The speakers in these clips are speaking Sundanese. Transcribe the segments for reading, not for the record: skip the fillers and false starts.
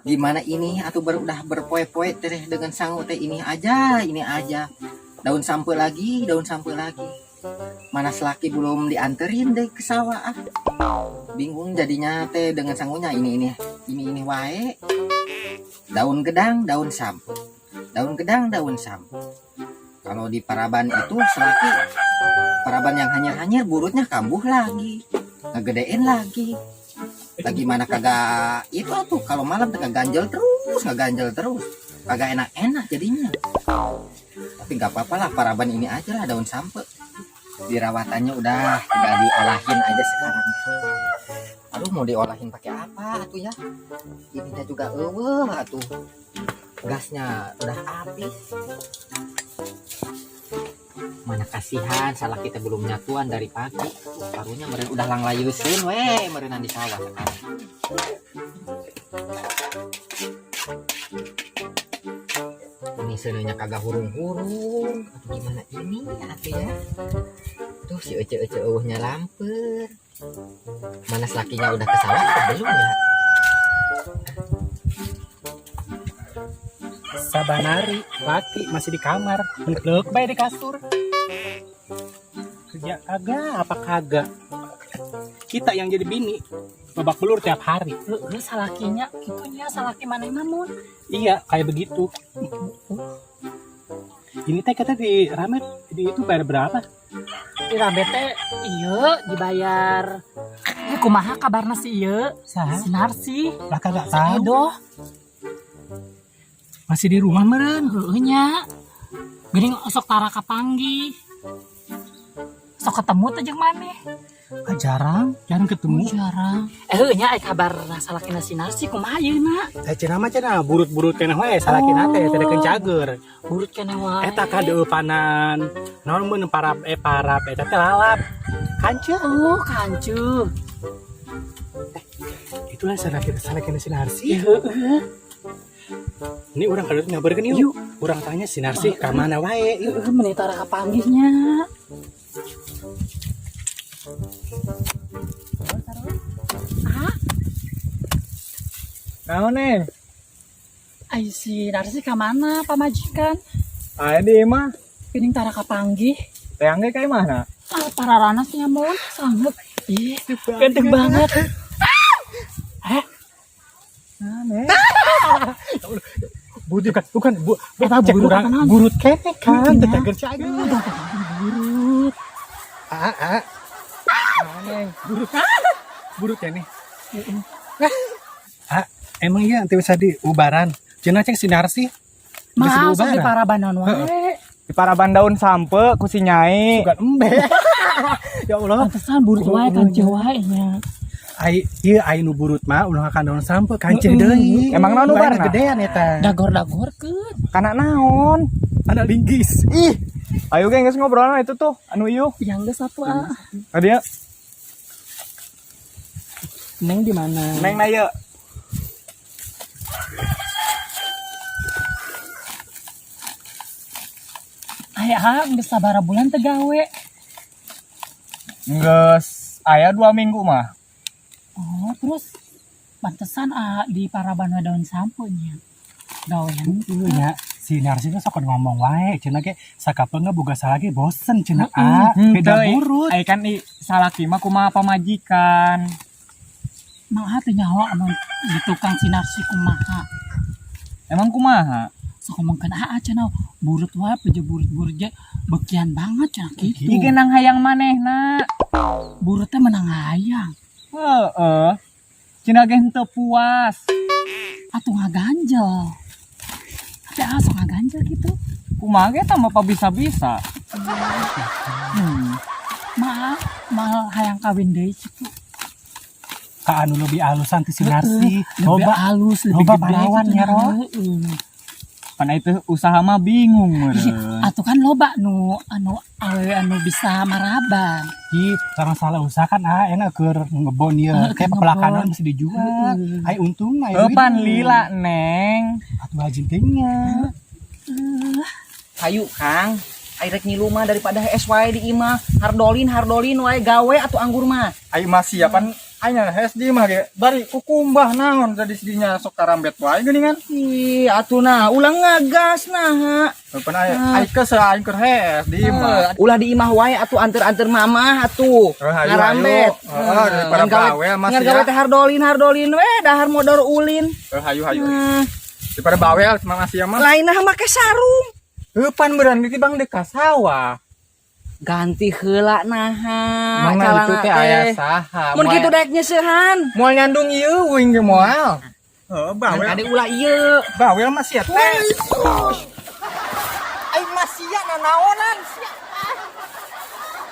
Gimana ini atau baru udah berpoe-poe teh dengan sangu teh ini aja, ini aja. Daun sampe lagi, daun sampe lagi. Mana selaki belum dianterin deh ke sawah ah. Bingung jadinya teh dengan sangunya ini wae. Daun gedang, daun sampe. Daun gedang, daun sampe. Kalau di Paraban itu selaki paraban yang hanyir-hanyir burutnya kambuh lagi, ngegedein lagi. Lagi mana kagak itu tuh kalau malam teh ganjel terus, ngeganjel terus. Kagak enak-enak jadinya. Tapi nggak apa-apa lah, paraban ini aja lah daun sampe. Dirawatannya udah tinggal diolahin aja sekarang. Aduh, mau diolahin pakai apa tuh ya? Ininya juga eueuh atuh. Gasnya udah habis. Mana kasihan salah kita belum nyatuan dari pagi. Tuh, karunya meren udah langlayuseun we merenan di sawah sekarang. Ini seuneunya kagak hurung-hurung. Atau gimana ini atuh ya? Tuh si ece-ece eueuhnya lamper. Mana selakinya udah ke sawah atau belum ya? Sabanari, laki masih di kamar, menteluk bae di kasur. Kerja kagak, apa kagak. Kita yang jadi bini, babak belur tiap hari. Heeh, salakinya kitunya salaki maneh mah mun. Iya, kayak begitu. Ini teh kata di ramet di itu bayar berapa? Di ramet teh ieu dibayar. Kumaha kabarna si ieu? Saha? Si Narsi. Lah kagak Si tahu. Edo. Masih di rumah meren. Heueuh nya. Geuning osok tara kapanggih. Sok ketemu teh jeung maneh. Ah, jarang, jarang ketemu. Oh, jarang. Heueuh nya aya kabar salakina si Narsi kumaha ieu na? Teh cenah mah cenah burut-burut keneh wae salakina teh teh deukeun cager. Burut keneh wae. Eta kadeupanan. Naon mun parap parap eta teh lalap. Kanceu. Oh, kanceu. Itulah salakina si Narsi. Heeh. Ini urang kalau ngabarkeun yuk. Urang tanya si Narsi ka mana wae. Yuk. Heeh, meni tara kapanggihnya. Ah, Naon neng? ai si Narsi ka mana pamajikan? Aya di imah. Geuning tara kapanggih. Teang ge ka imahna? Ah, pararana sih mun sangat. Ih, ganteng banget. Heh? Aneh. Bukan, bukan, bu, Eta cek burut urang apa naon? burut keneh kan, Iya. teh cager cager. Burut. Ah, ah, Naon neng? burut. Burut keneh. Ah, emang iya nanti bisa diubaran. Cenah cek si Narsi. Bisa Mah, sok di diubaran. parabanan wae. Di paraban daun sampe ku si Nyai. Bukan embe. Ya Allah. Pantesan burut wae kanceu wae nya. Ai ieu ai nu burut mah ulah ngakan daun sampe kanceu Heeh. deui. Emang naon Nu ayeuna ubarna? gedean eta. Dagor-dagorkeun. Kana naon? Anak linggis. Ih. Ayo ge geus ngobrol itu tuh anu ieu. Yang geus satu ah. Tadi ya. Neng di mana? Neng na ieu. Aya ah, geus sabaraha bulan teu gawe. Geus aya 2 minggu mah. Oh, terus pantesan ah di paraban we daun sampe nya. Gawean. Heeh nya. Si Narsi tuh sok ngomong wae cenah ge sakapeung boga salaki bosen cenah Heeh. ah beda Henteu, burut. Ai kan i salaki mah kumaha pamajikan. Mah teu nyaho anu di tukang si Narsi kumaha. Emang kumaha? Sok ngomongkeun aa cenah burut wae peje burut-burut ge bekian banget cenah kitu. Ieu ge nang hayang manehna. Burut teh menang hayang. Heeh. Cenah ge henteu puas. Atuh ngaganjel. Tapi ah sok ngaganjel gitu. Kumaha ge tambah pabisa-bisa. Mah mal hayang kawin deui kitu. Ka anu lebih alusan ti si Narsi. Lebih Loba halus, lebih loba gede parawan gitu ya, Ro. Heeh. Pan itu usaha mah bingung Ih, meureun. atuh kan loba nu anu awewe anu bisa maraban. Ih, karena salah usaha kan ah enak keur ngebon ieu. Heeh, Kayak keur pepelakan ngebon. mesti dijual. Heeh. Ai untung ai Heuh pan lila neng. Atuh hajin teh nya. Hayu Kang, ai rek ngilu mah daripada es wae di imah. Hardolin, hardolin wae gawe atuh anggur mah. Ai masih ya pan Aing hees di mah ge bari kukumbah naon jadi dinya sok karambet wae geuningan. Ih, atuh nah, ulah ngagas nah. Pan aya aing kesel aing keur hees di imah. Ulah di imah wae atuh, anter-anter mamah atuh. Eh, hayu, Ngarambet. hayu. Heeh, daripada bawel, Mas, Ngan ya. gawe teh hardolin hardolin we, dahar modor ulin. Eh, hayu hayu. Daripada bawel sama Mas ya mah. Lain nah make sarung. Heuh, pan beuran di bang deuk ka sawah. Ganti heula naha. Mang calana itu teh aya saha. Mun kitu daek nyeusehan. Moal nyandung ieu uing ge moal. Heuh, Ngan bawel. kade ulah ieu. Bawel mah sia teh. Aing mah sia nanaonan sia.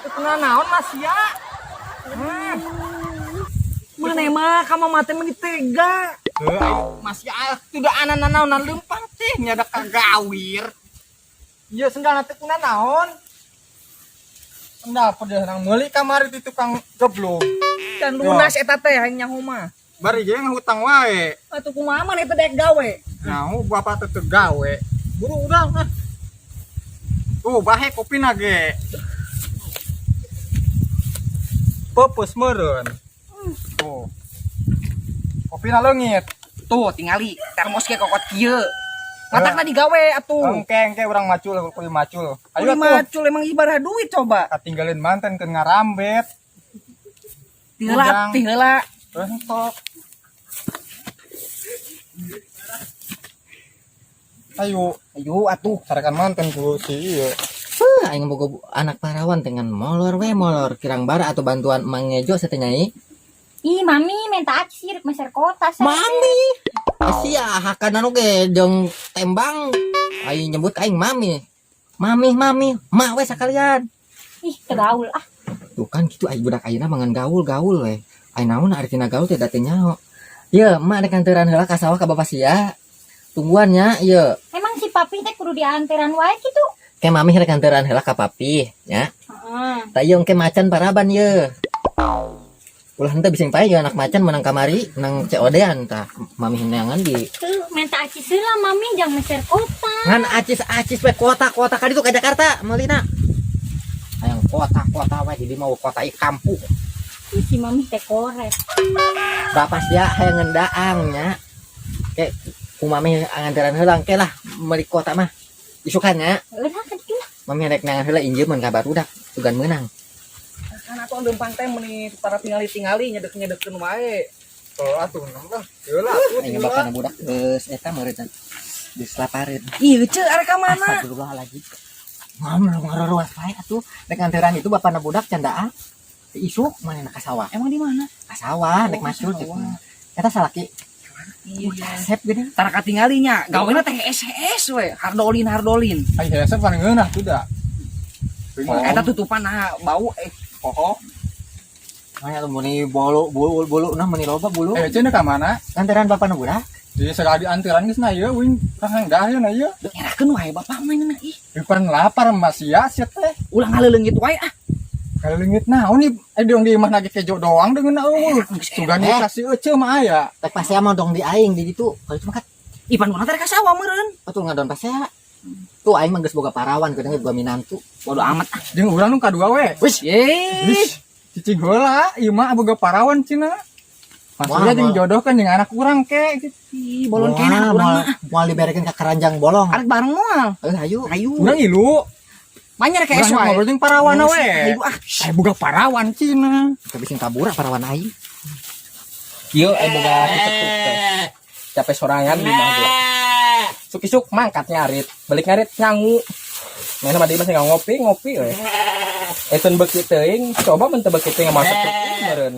Teu nanaon mah sia. Mana mah ka mama teh meuni tega. Heuh, aing Mas ya tidak ana nanaonan leumpang teh nya da kagawir. Ieu sendalna teh kuna naon? Sendal pedes nang meuli kamari ti tukang geblog. Can lunas eta teh aing nyaho mah. Bari ge ngahutang wae. Atuh kumaha maneh teh daek gawe? Nyaho bapak teh teu gawe. Buru urang ah. Tuh bahe kopina ge. Peupeus meureun. Tuh. Kopina leungit. Tuh tingali termos ge kokot kieu. Matakna digawe atuh. Engke engke urang macul kuli macul. Ayo Ayo atuh. macul emang ibadah duit coba. Katinggalin manten keur ngarambet. Ti heula, Udang. ti heula. Entok. Ayo, Ayo atuh. sarekan manten ku si ieu. Heuh, aing boga anak parawan dengan molor we molor kirang bara atau bantuan Mang Ngejo sateh nyai. Ih, mami minta acis rek meser kota saya. Mami. Sia hakana nu ge jeung tembang aing nyebut ka aing mami. Mami mami, mak we sakalian. Ih, tegaul ah. Tuh kan gitu aing budak ayeuna mangan gaul-gaul we. Aing naon artina gaul teh da teu nyaho. Ye, emak rek nganteran heula ka sawah ka bapak sia. Tungguan nya, ye. Emang si papi teh kudu dianteran wae kitu. Ke mami rek nganteran heula ka papi, nya. Heeh. Tah ieu engke macan paraban ye. Ulah henteu bising pae anak macan menang kamari, menang COD-an tah. Mami neangan di Tuh, minta acis heula mami jangan meser kota. ngan acis-acis we kota-kota ka ditu ka Jakarta meulina. Hayang kota-kota we jadi mau kota i kampung. Ih, si mami teh korek. Bapak sia hayang ngendaang nya. Ke ku mami nganteran heula engke lah meuli kota mah. Isukan nya. Heeh lah ka ditu lah. Mami rek neangan heula injeum ka barudak sugan meunang. Kan atuh leumpang teh meuni para tingali-tingali nyedek-nyedekeun wae. Oh, atuh nang lah. Heula atuh. Aing bapana budak geus eta meureun geus lapareun. Ih, ceu arek ka mana? Astagfirullahaladzim. Mam lu ngaruruas wae atuh. Rek nganteran itu bapana budak candaan. Isuk mana ka sawah? Emang di mana? Ka sawah rek Oh, macul sawah. Eta salaki. Iya. Kasep geuning. Tara katinggalinya, gawena teh SS we, hardolin hardolin. Ai hese paling ngeunah tuh da. Oh. Eta tutupan nah bau eh. Poho. Maya tuh meuni bolu bulu bulu nah meuni loba bulu. Eh, cenah ka mana? Nganteran bapana budak. Di sekali dianteran geus na ieu uing urang dah ieu na ieu. Nyerahkeun wae bapak mah na ih. Ieu lapar masih ya sia teh. Ulah ngaleuleungit wae ah. Kaleungit naon nih? Eh dong di imah nage kejo doang deungeun eueuh. Sugan dikasih ece mah aya. Rek pasea mah dong di aing di ditu. Kalau cuma kan Ipan mana teh ka sawah meureun. atuh ngadon pasea. Tuh aing mah geus boga parawan geuning boga minantu. Bodo amat ah. Jeung urang nu kadua we. Wis, ye. Wis, cicing heula ieu mah boga parawan cenah. Maksudnya Wah, jeung moal. jodoh kan jeung anak urang ke gitu. Ih, bolon kene anak urang mah. Moal diberekeun ka keranjang bolong. Arek bareng moal. Eh hayu. Ayo. Urang ilu. Manyar ka Urang es wae. ngobrol jeung parawan we. Ayo ah. Eh boga parawan cenah. Tapi sing kabur parawan aing. Kieu boga kitu teh. Capek sorangan di mah ge. Suk-isuk mangkat ngarit, balik ngarit nyangu. Mana mah masih nggak ngopi, ngopi we. Teu beuki teuing, coba mun teu beuki teuing masuk truk meureun.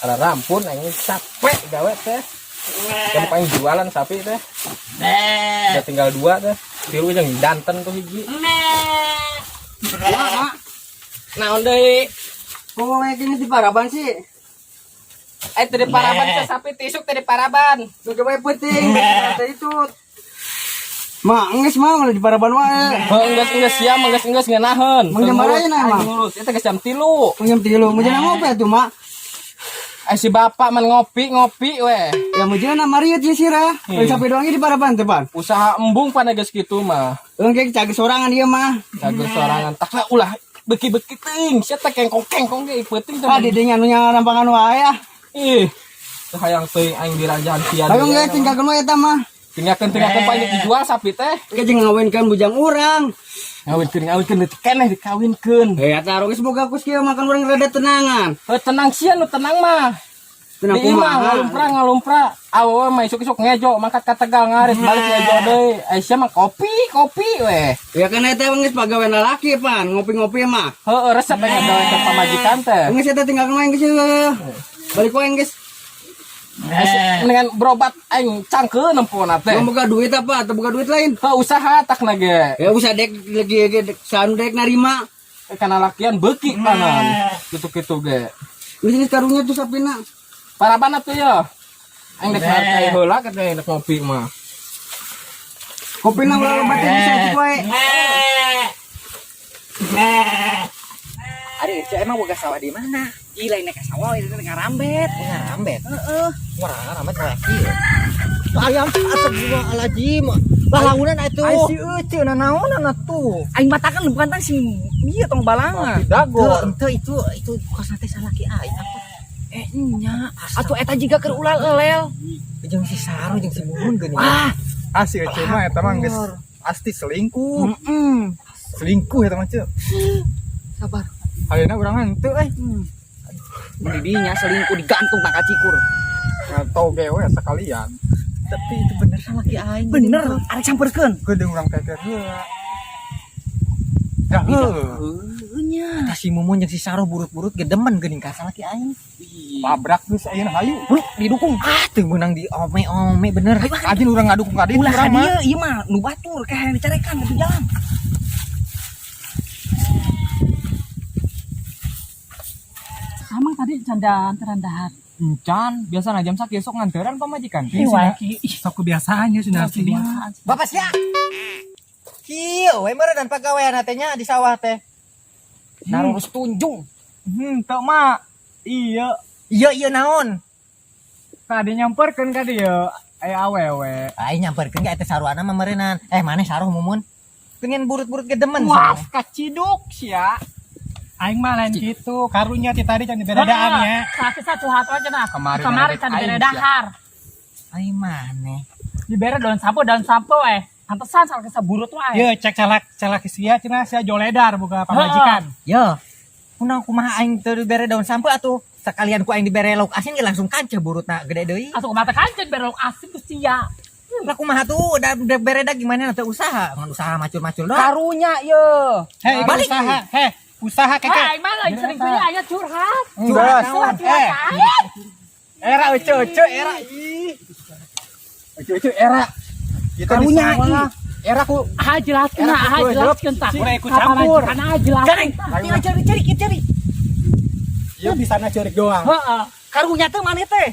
Ada rampun aing capek gawe teh. Kamu paling jualan sapi teh. Udah tinggal 2 teh. Tilu jeung danten tuh hiji. Naon deui? Kowe gini di paraban sih. Teu di paraban teh sapi tisuk teu di paraban. Nu gawe penting teh itu. Ma, enggeus mah ulah di paraban wae. Heuh, enggeus siam, enggeus ngeunaheun. Mang jam baraha na, Mang? Ngurus, eta geus jam 3. Jam 3, mun jangan ngopi atuh, Mak. Si bapak man ngopi-ngopi we. Ya mun jangan mariut ye sirah. Lain sapi doang di paraban teh, Pan. Usaha embung pan geus kitu mah. Engke cager sorangan ieu mah. Cager sorangan tak lah ulah Beuki-beuki teuing, sia teh kengkong-kengkong ge peuting teh. Ah, didinya anu nya rampangan wae ah. Ih. Teu hayang teuing aing dirajahan sia. Ayo geus tinggalkeun wae eta mah. Tinggalkeun tinggalkeun paling dijual sapi teh. Ge jeung ngawinkeun bujang urang. Ngawinkeun ngawinkeun leutik keneh dikawinkeun. Eh, eta geus boga kus kieu makan urang rada tenangan. Heuh tenang sia nu tenang mah. Tenang Di imah kumaha. ngalumpra ngalumpra. Awewe mah isuk-isuk ngejo mangkat ka Tegal ngarit balik ngejo deui. Ai sia mah kopi kopi weh. Ya kan eta geus pagawean lalaki pan, ngopi-ngopi mah. Heueuh resep pengen gawe ke pamajikan teh. Geus eta tinggalkeun wae geus. Balik wae geus. Dengan berobat aing cangkeun nempona teh. Mau boga duit apa? Atau boga duit lain? Heuh usaha tak ge. Ya usah dek lagi lagi sanu dek narima. Kana lakian beuki panan. Kitu-kitu ge. Geus geus karunya tuh sapina. Paraban atuh ya. Aing dek hargai heula katanya dek ngopi mah. Kopina ulah loba teh bisa cik wae. Ari itu emang boga sawah di mana? Ih, lain ka sawah itu ngarambet. Ngarambet. Heeh. Ngarambet laki. Ayam astagfirullahaladzim. Lah launan atuh. Ai si Ece nanaonan atuh. Aing matakan bukan tang sing ieu tong balangan. Dago. Teu, itu itu kosna teh salaki aing apa? Eh nya, atuh eta jiga keur ulah elel. Jeung si Saru jeung si Mumun geuning. Ah, Ah si Ece mah eta mah geus pasti selingkuh. heeh. Selingkuh eta mah ceu. Sabar. Ayeuna urang henteu euy. Didinya selingkuh digantung tak kacikur. Atau gewe sekalian. Tapi itu bener salaki aing. Bener, arek samperkeun. Geudeung urang teker heula. Dah heuh. Heuh nya. Tah si Mumun jeung si Saru burut-burut gedemen geuning ka salaki aing. Pabrak geus ayeuna hayu. Bro, didukung. Ah, teu meunang di ome-ome bener. Anjing urang ngadukung ka ditu Ulah urang mah. ka dieu ieu mah nu batur kayak yang dicarekan di jalan. Emang tadi canda antaran dahar. Encan, biasa jam sakieu sok nganteran pamajikan. Ih, wae ki. Ih, Sok kebiasaannya Sunarsi. kebiasaan. Bapak sia. Kieu we meureun pagawean teh nya di sawah teh. Narurus tunjung. Teu mah. Iya, Iya iya naon? tadi nyamperkeun ka dieu aya awewe. Aing nyamperkeun ka eta saruana mah meureunnan. Eh maneh saruh Mumun. Pengen burut-burut gedemen. Wah, kaciduk sia. Aing mah lain gitu, karunya ti tadi can diberedaan ya. Sakit satu hati aja nah. Kemarin Kemarin ada can aing, dibere dahar. Aing maneh. Dibere daun sampo eh. Pantesan salah kisah burut wae. Ye, cek calak calak sia cenah sia joledar buka pamajikan. Yo. Kunaon kumaha aing teu dibere daun sampo atuh? Sekalian ku aing dibere lauk asin ge langsung kanceh burutna gede deui. Asup mata kancen bere lauk asin ku sia. Lah kumaha tuh udah udah bere gimana teu usaha? Ngan usaha macul-macul doang. Karunya ye. Hei, Balik. usaha, heh, usaha keke. Hai, mah lagi sering kuy aya curhat. Enggak. Curhat Eh, aing. era ece ece era ih. Ece ece era. Kita di Karunya sawah. Era ku Ah jelaskeun ah jelaskeun tah. Udah ikut campur. Karena jelaskeun. Cari cari cari cari. Iya di sana ceurik doang. Heeh. Karunya teh maneh teh.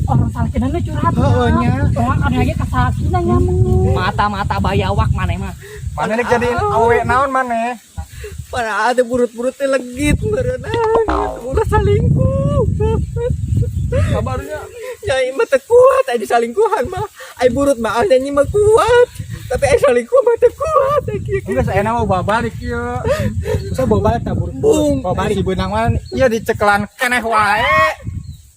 Orang salakina nu curhat. Heeh, nya. Orang anu lagi kasalakina nya mun. Mata-mata bayawak maneh mah. Mana nek jadi awe naon maneh? Para ada burut-burutnya legit meureunna. Ulah salingkuh. Kabarnya Nyai mah teu kuat ai disalingkuhan mah. Ai burut mah nyanyi mah kuat. Tapi ai salingkuh mah teu kuat ai kieu. Enggak saya mau bawa balik ieu. Usah bawa balik tak buruk. Bung. Bawa balik. Si beunang mah ieu dicekelan keneh wae.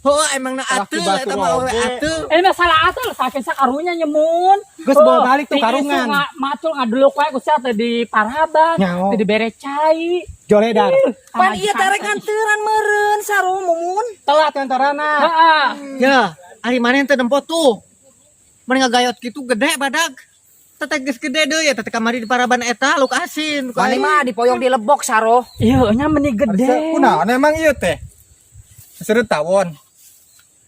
Oh, emang na Laki atuh batur eta mah awewe oge. atuh. Eh masalah atuh saking sakarunya nyemun. Geus bawa balik tuh karungan. Macul ngadeluk wae ku sia teh di paraban, Nyaho. teh dibere cai. Joledar. Pan ieu teh rek nganteran meureun saro mumun. Telat nganteranna. Heeh. Ya, ari maneh teu nempo tuh. Maneh ngagayot kitu gede badag. Teteh geus gede deui ya teteh kamari di paraban eta lauk asin. Ku Maneh aing. mah dipoyong di lebok saro. Iya, nya meni gede. Kunaon emang ieu teh? Sereut tawon.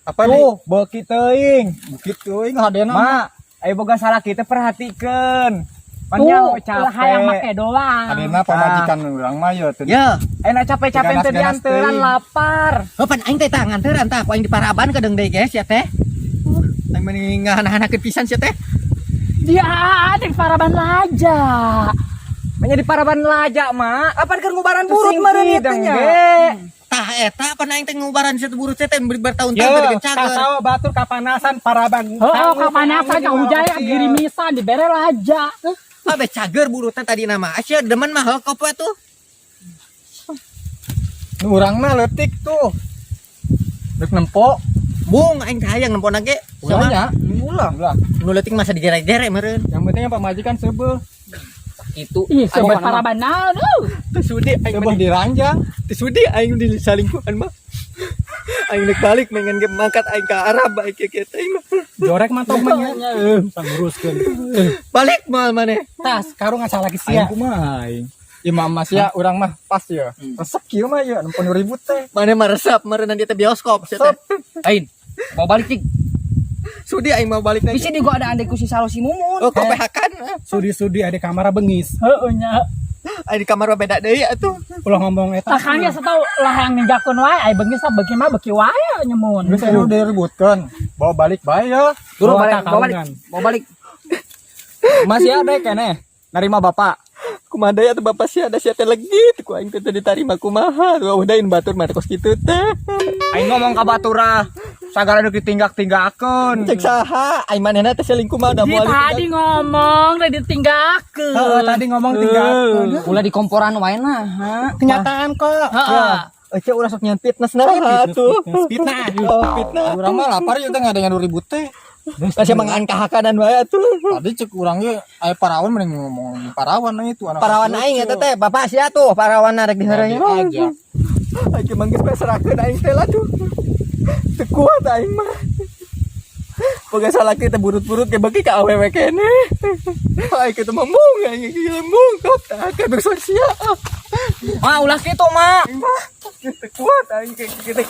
Apa nih? Tuh, beuki teuing. Bukit teuing hadena. Ma, ayo boga salah kita perhatikeun. Pan Tuh, nyaho ulah hayang capek. make doang. Hadena pamajikan urang mah ieu teh. Ya, Enak capek-capek teh Ganas-ganas dianteran teuing. lapar. oh pan aing teh tah nganteran tah ku aing di paraban kadang deui guys ya teh. Aing mending ngahana-hanakeun pisan sia teh. Dia ada di paraban laja. Manya di paraban laja, Mak. Kapan keur ngubaran burut meureun ieu teh nya. Tah eta pan aing teh ngubaran sia burut sia teh bertahun-tahun Yo, teh cager. kasawa batur kapanasan paraban. Heeh, kapanasan ka hujan girimisan dibere laja. Abe cager burutna tadi nama. Asia demen mah heuh kopo atuh. Nu urang mah leutik tuh. Rek nempo. Bung aing teh hayang nempo ge. Ulah nya, ulah. Ulah. Nu leutik masa digere-gere meureun. Yang penting apa majikan seubeuh. Itu Ih, sobat paraban naon euy. Teu sudi aing Seubeuh diranjang. Teu sudi aing disalingkuhan mah. Aing rek balik mengan ge mangkat aing ka Arab aing kieu kieu teh mah. Jorek mah tong mah nya. Sanguruskeun. Balik moal maneh. Tas karung ngan salah Aing sia. kumaha aing. Ieu mah mas ya urang mah pas ya. Resep kieu mah ya nempo nu ribut teh. Maneh mah resep meureun dia teh bioskop sia teh. Lain. Mau balik cik. Sudi aing mau balik lagi. Bisa juga ada andai ku si Salo si Mumun. Oh, kopehakan. Sudi-sudi ada kamar bengis. Heueuh nya. Aing di kamar mah beda deui atuh. Ulah ngomong eta. Tah kan ya satau lah yang ninggalkeun wae ai beungis mah beuki mah beuki wae nyemun. Geus anu diributkeun. Bawa balik bae ya. Turun Bawa balik, tak bawa balik. kalungan. Bawa balik. Masih ada keneh. Nerima bapak. Kumaha deui atuh bapak sia da sia teh legit ku aing teh teu ditarima kumaha. Tuh udahin batur mah kos kitu teh. Aing ngomong ka batura. Sagala nu ditinggak-tinggakeun. Cek saha aing manehna teh selingkuh mah udah Di moal tadi ngomong udah ditinggalkeun. Heeh, tadi ngomong tinggalkeun. Ulah di komporan wae nah. Ha. Kenyataan kok. Heeh. Ece ulah sok nyeun fitnah nah tuh. Fitnah. Oh, fitnah. Urang mah lapar ya teh ngadeng nu ribut teh. Masih mangaan kahakanan wae atuh. Tadi cek urang ge aya parawan mending ngomong parawan nah itu anak Parawan aing eta teh, bapak sia tuh parawan rek diheureuy. aja. Aing mah geus pasrahkeun aing teh lah tuh. Teu kuat aing mah. Boga salaki teh burut-burut ge beuki ka awewe keneh. Aing kitu mah mung aing kieu mung kop tah ka sia. Ma ulah kitu ma. Aing mah teu kuat aing kieu teh.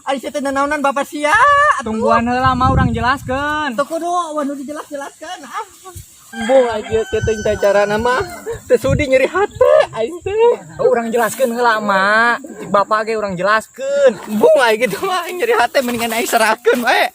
Ari sia teh nanaonan bapak sia. Tungguan heula mah urang jelaskeun. Teu kudu wanu dijelas-jelaskeun ah. Embung aing kieu teh teh carana mah teu sudi nyeri hate aing teh. Oh, urang jelaskeun heula ma. Cik bapak ge urang jelaskeun. Embung aing gitu mah aing nyeri hate mendingan aing serahkeun wae.